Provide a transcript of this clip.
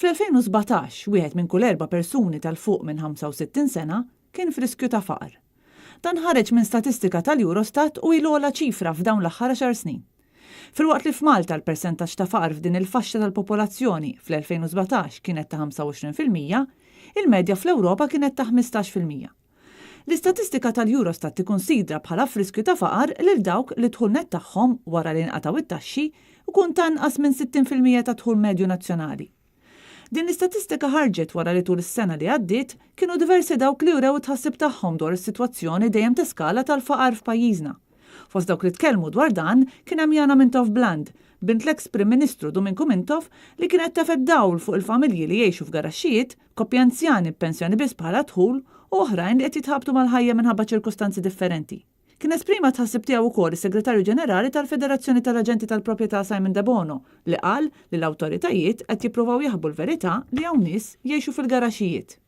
Fl-2017, wieħed minn kull erba' persuni ta' 'l fuq minn 65 sena kien f'riskju ta' faqar. Dan ħareġ minn statistika tal-Eurostat u hi l-ogħla ċifra f'dawn l-aħħar għaxar snin. Filwaqt li f'Malta l-persentaġġ ta' faqar f'din il-faxxa tal-popolazzjoni fl-2017 kienet ta' 25%, il-medja fl-Ewropa kienet ta' 15%. L-istatistika tal-Eurostat tikkunsidra bħala f'riskju ta' faqar lil dawk li d-dħul nett tagħhom wara li jinqatgħu it-taxxi jkun ta' anqas minn 60% tad-dħul medju nazzjonali. Din l-istatistika ħarġet wara li tul is-sena li għaddiet kienu diversi dawk li urew it-tħassib tagħhom dwar is-sitwazzjoni dejjem teskala tal-faqar f'pajjiżna. Fost dawk li tkellmu dwar dan kien hemm Yana Mintoff Bland, bint l-eks Prim Ministru Duminku Mintoff li kienet tefgħet dawl fuq il-familji li jgħixu f'garaxxijiet, koppji anzjani b'pensjoni biss bħala dħul u oħrajn li qed jitħabtu mal-ħajja minħabba ċirkustanzi differenti. Kien esprima t-tħassib tiegħu wkoll is-Segretarju Ġenerali tal-Federazzjoni tal-Aġenti tal-Proprjetà Simon Debono li qal li l-awtoritajiet qed jippruvaw jaħbu l-verità li hawn nies jgħixu fil-garaxxijiet.